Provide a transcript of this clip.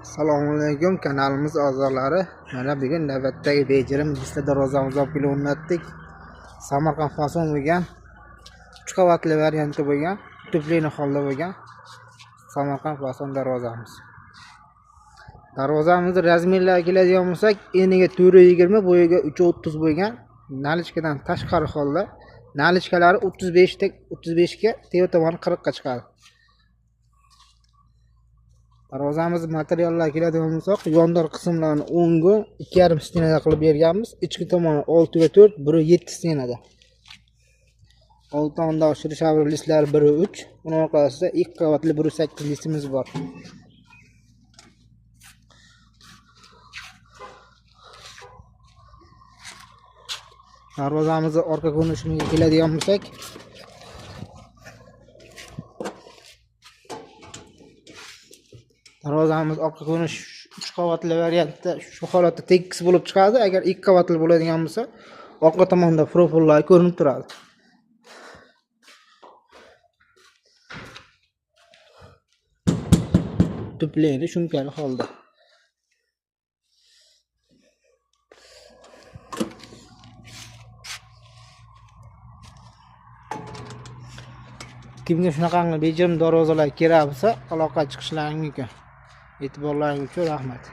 Assalomu alaykum kanalimiz a'zolari. Mana bugun navbatdagi bejirim listli darvozamizni olib kelib o'rnatdik. Samarqand fason bo'lgan, 3 qavatli varianti bo'lgan, tuplini holda bo'lgan Samarqand fason darvozamiz. Darvozamizni razmerlariga keladigan bo'lsak, eniga 4.20, bo'yiga 3.30 bo'lgan, nalichkadan tashqari holda. Nalichkalari 35 ga, tepa tomoni 40 ga chiqadi. Darvozamiz materiallar keladigan bo'lsak, yondor qismlarini 10 ga 2.5 stenada qilib berganmiz. Ichki tomoni 6 ga 4, 1.7 stenada. Oltonda shirishabr listlari 1.3, uning orqasida 2 qavatli 1.8 listimiz bor. Darvozamizni orqa ko'rinishiga keladigan bo'lsak, darvozamiz orqa ko'rinish 3 qavatli variantda shu holatda tekis bo'lib chiqadi. Agar 2 qavatli bo'ladigan bo'lsa, orqa tomonda profillar ko'rinib turadi. Tupleni shumkali holda. Kimga shunaqangi bejirim darvozalar kerak bo'lsa, aloqa chiqishlari mumkin. E'tiborlaringiz uchun rahmat.